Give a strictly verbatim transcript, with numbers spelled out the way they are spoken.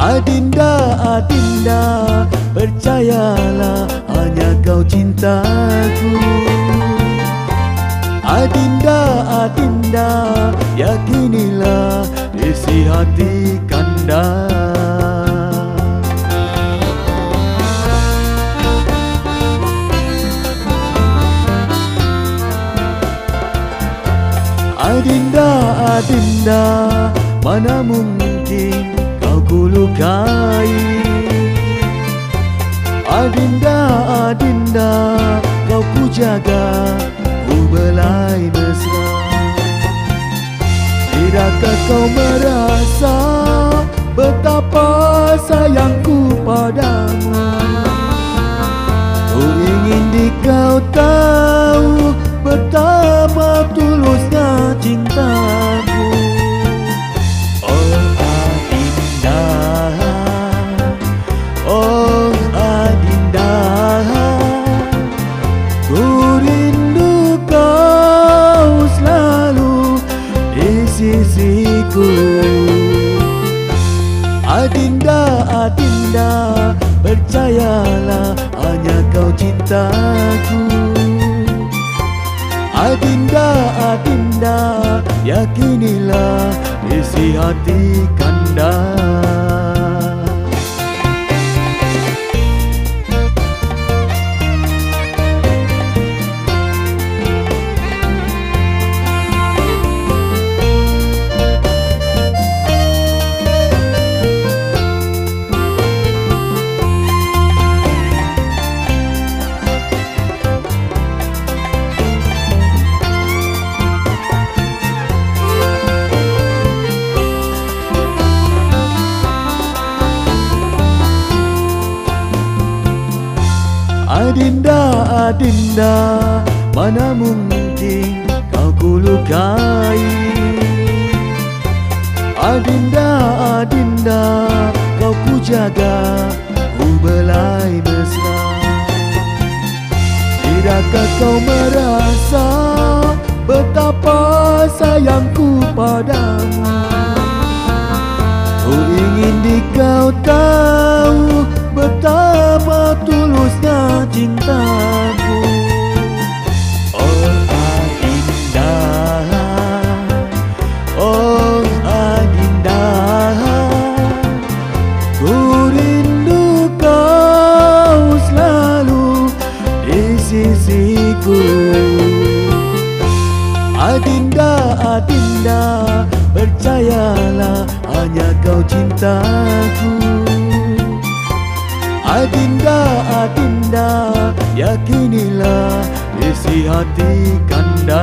Adinda, Adinda, percayalah, hanya kau cintaku. Adinda, Adinda, yakinilah isi hati kanda. Adinda, Adinda, mana mungkin kau kulukai. Adinda, Adinda, kau kujaga, kubelai mesra. Tidakkah kau merasa betapa sayangku padamu? Ku ingin dikau tahu betapa tulusnya cintaku. Oh Adinda, oh Adinda, ku rindu kau selalu di sisiku. Adinda, Adinda, percayalah, hanya kau cintaku. Adinda, Adinda, yakinilah isi hati kanda. Adinda, Adinda, mana mungkin kau kulukai. Adinda, Adinda, kau kujaga, kubelai mesra. Tidakkah kau merasa betapa sayangku padamu? Ku ingin dikau tahu betapa tulusnya cintaku. Oh Adinda, oh Adinda, ku rindu kau selalu di sisiku. Adinda, Adinda, percayalah, hanya kau cintaku. Adinda, Adinda, yakinilah isi hati kanda.